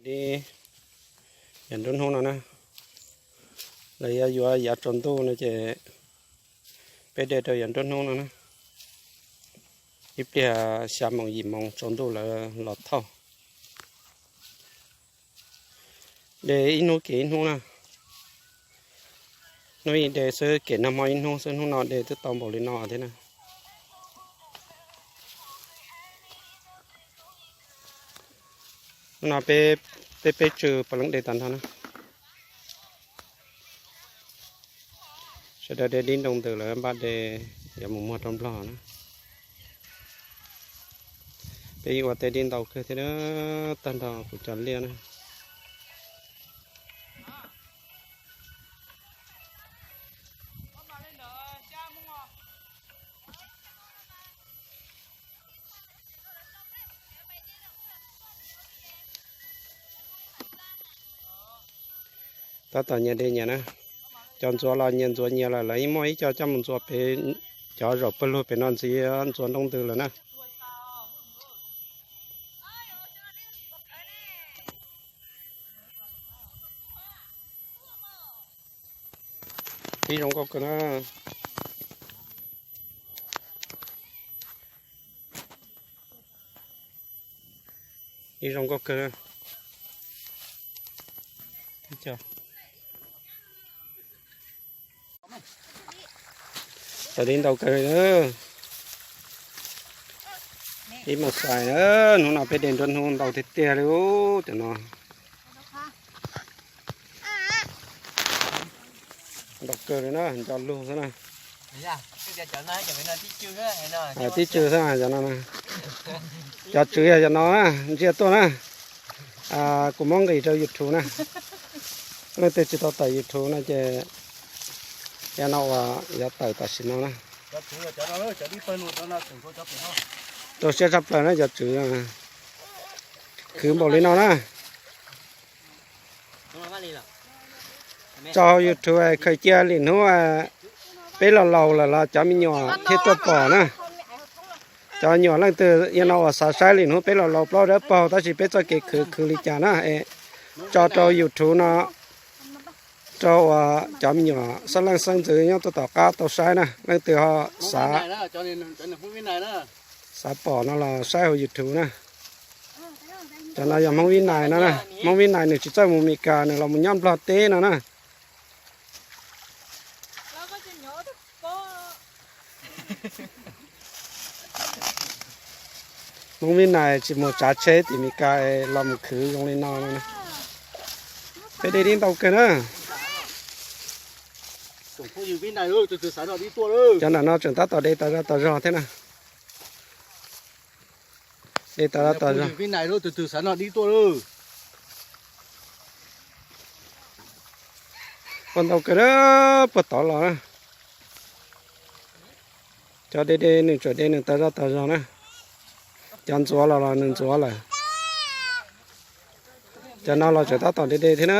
Ib, yav nruab hnub no na, lawv yuav yuav yav tsaus ntuj no ces peb de rau yav nruab hnub no na. Ib pliag xya moos yim moos tsaus ntuj lawv los thauj. De ib hnub kev ib hnub na. Hnub ib de xwb, kev nag hmo ib hnub xwb, hnub no de twb tau npaum li no thiab na. Hnub no peb, peb peb tsw puav leej de tag nrho na. Sawv daws de dib ntoo ntws lawm, npaj de yuav mus muag rau Nplog na. Peb yeej ua teb dib ntau kawg thiab, tag nrho kuv cov liaj na. Tab tom nyias de nyias na. Cov ntxuav los nyias ntxuav nyias lawm, lawv yeej muaj ib co coj mus ntxuav pem cov zaum pawg lug pem no ntxiv, ntxuav ntoo ntws lawm na. Ib zoo nkauj kawg na. Ib zoo nkauj kawg. Cov dib ntau kawg li na. Ib mas xais na, hnub no peb de nruab hnub ntau tiag tiag li cov no. Ntau kawg li na, nco lug xwb na. Tib tsw xwb cov no. Cov tswv yog cov no na, ntsia tuaj na. Kuv muab nqis rau YouTube na. Leej twg tsis tau tawm YouTube no ces yog no uas yuav tawm tam sim no na. Rau siab tshaj plaws na cov tswv. Khwv npaum li no na. Tso YouTube khaws cia lwm hnub peb los laus lawm los cov me nyuam thiaj tuaj pom na. Cov nyuam leej twg yog no uas xav saib lwm hnub peb los laus plaub dawb paug tab sis peb txoj kev khwv khwv li cas na es tso rau YouTube no rau uas cov me nyuam xeeb leej xeeb ntxwv nyob tuaj tom qab tau saib na. Leej twg ho xav, xav pom no los saib hauv YouTube na. Cov no yog Hmoob Vib Nais no na. Hmoob Vib Nais nws tsis txawj mus Meskas, nws los mus nyob Nplog teb no na. Hmoob Vib Nais tsis mus tsav tsheb tim Meskas los mus khwv zoo li no no na. Peb de dib ntau kawg na. Cov ntawm no tseem tab tom de tas zog tas zog thiab na. De tas zog tas zog. Ua ntau kawg na, puag tod los na. Cov de de nws tseem de nws tas zog tas zog na. Cov ntxuav los los nws ntxuav lawm. Cov no los tseem tab tom de de thiab na.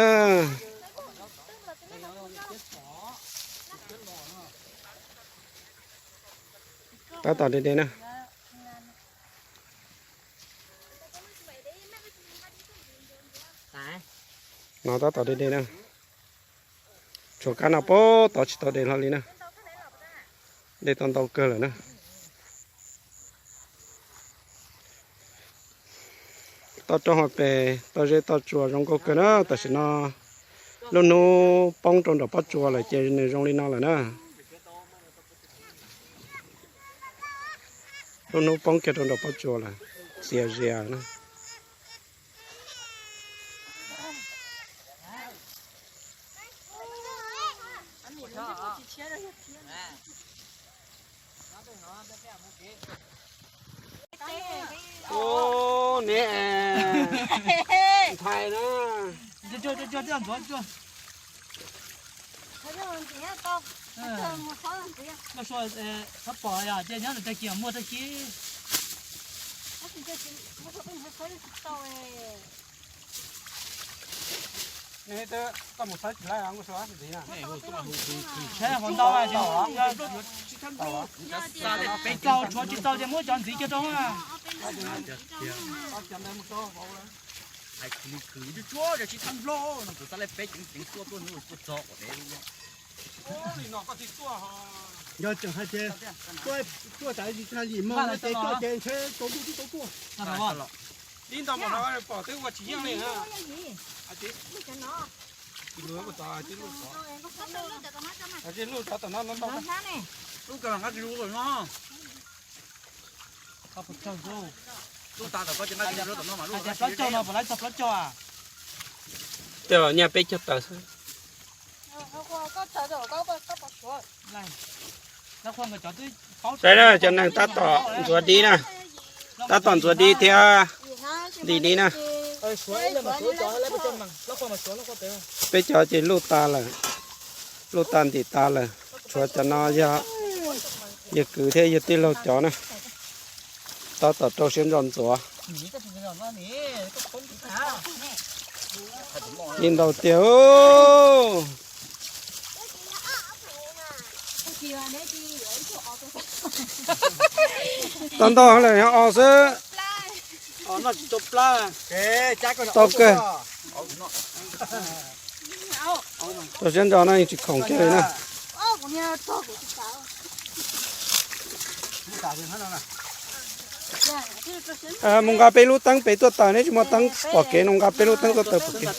Tab tom de de na. No tab tom de de na. Tshuav kab no puag tod tsis tau de hlo li na. De tau ntau kawg lawm na. Toj roob hauv pes toj zeb toj tsua zoo nkauj kawg na. Tam sim no lub hnub poob rau nram pob tsuas lawm ces nws zoo li no lawm na. Lub hnub poob kiag rau nram pob tsuas lawm, txias zias na. Ub, neb ntxhais na. Txhob pom, ces nyob lawm tag kis muaj tag kis. Neb twb tau mus xawb tsis laib ntxiv na. Saib hauv ntau, tsis tau, tshuav tsis tau ces muab cov ntxiv kiag rau na. Hais khwv li khwv tsuab tsuab yog tsis thab nplooj no kuv xav li peb ceev ceev tuaj tuaj hnub tuaj txog kom dev. Yog tseem hais tias tuaj tas li tag yim moos no ces tuaj ces ntshe tsaus ntuj twb tau tuaj. Ib ntau mas no pom twb ua tsis yeej li na. Lub cov nqab tsis lub no. Lub tas tom koj ces nqab tsis lub tom no mas lub tas plaub caug no puas laib txog plaub caug a? Tej los nyaj peb caug tawm xwb. Saib na, cov neeg tab tom ntxuav dib na, tab tom ntxuav dib thiab ntim dib na. Peb cov ces luj tas lawm, luj tas ntim tas lawm, tshuav cov no yog yawg kwv thiab yawg tij laug cov na, tab tom rau siab ntso ntxuav. Dib ntau tiag. Tau ntau lawm, yog os xwb. Tau kawg. Rau siab ntso no yeej tsis khoom kiag li na. Mus nqa peb lub teeb pem tuaj taws, neb tsis muaj teeb pom kev no, nqa peb lub teeb tuaj taws pom kev.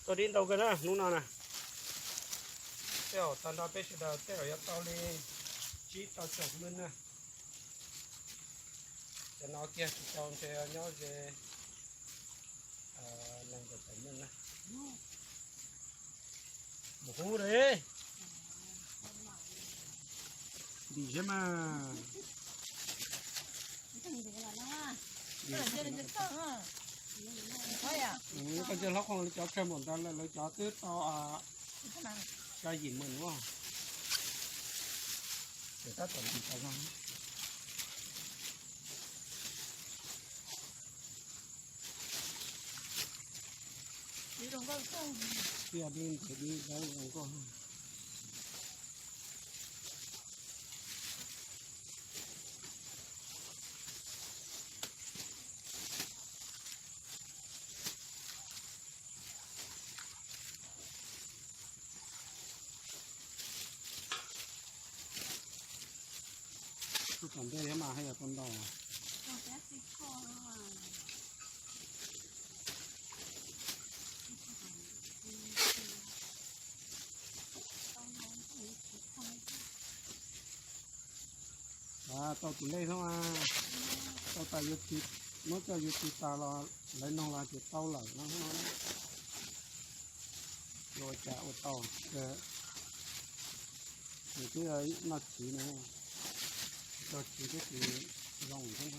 Tau dib ntau kawg na hnub no na. Tej zaum tag nrho peb sawv daws tej zaum yuav tau li tsib rau caum maj na. Cov no kiag tsis tau ntshe nyob ze nees nkaum tawm maj na. Mus hub li. Ntim seb mas. Koj ntsia hlob Qhoos lawv cov tsawg npaum ntawd lawm, lawv cov twb tau xya yim mees. Tab tom ntim tas zog. Tij dib ntiav dib dawb zoo nkauj. Tom ntej mas haj yam tau ntau. Tau tus lej no, tau tas yuav txiv, muab coj yuav txiv tas los lawv noog los tias tau lawm no. Ua cas ua tau, nws twb noj txiv no, tau txiv twb tsis zoo thiab.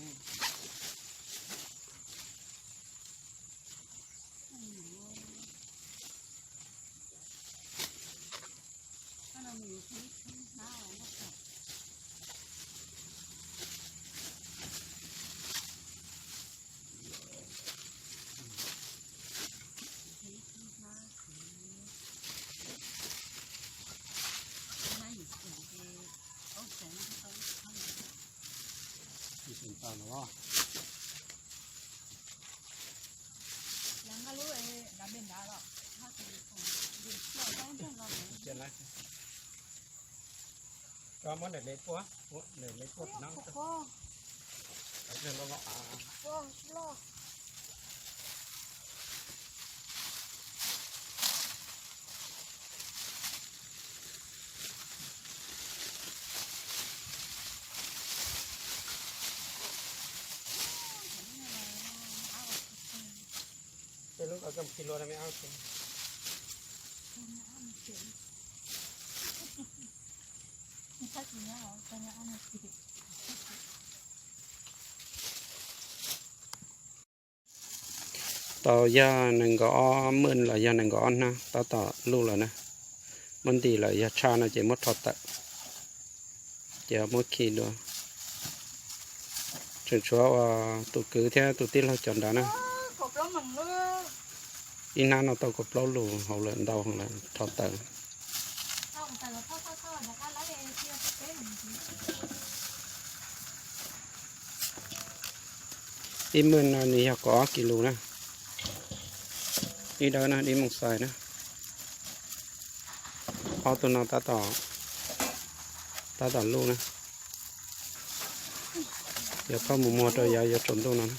Muab nws le puab, nws le puab no. Tau yog nees nkaum ob, muaj los yog nees nkaum ob hnab tab tom luj lawm na. Muab ntim lawm yog tshaj no ces muab rho tawm, ces muab khi dua. Tseem tshuav uas tus kwv thiab tus tij laug cov nrad na. Ib hnab no tau kaum plaub lus hauv lawm, ntau lawm, rho tawm. Ib muaj no nws yog kaum ob kis lus na. Ib dawb na, ib moos xais na. Ob tug no tab tom luj na. Yuav phauj mus muag rau yav yuav tsaus ntuj no na.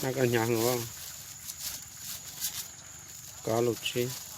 Nab koj hnyav heev os. Kaum lus tsib.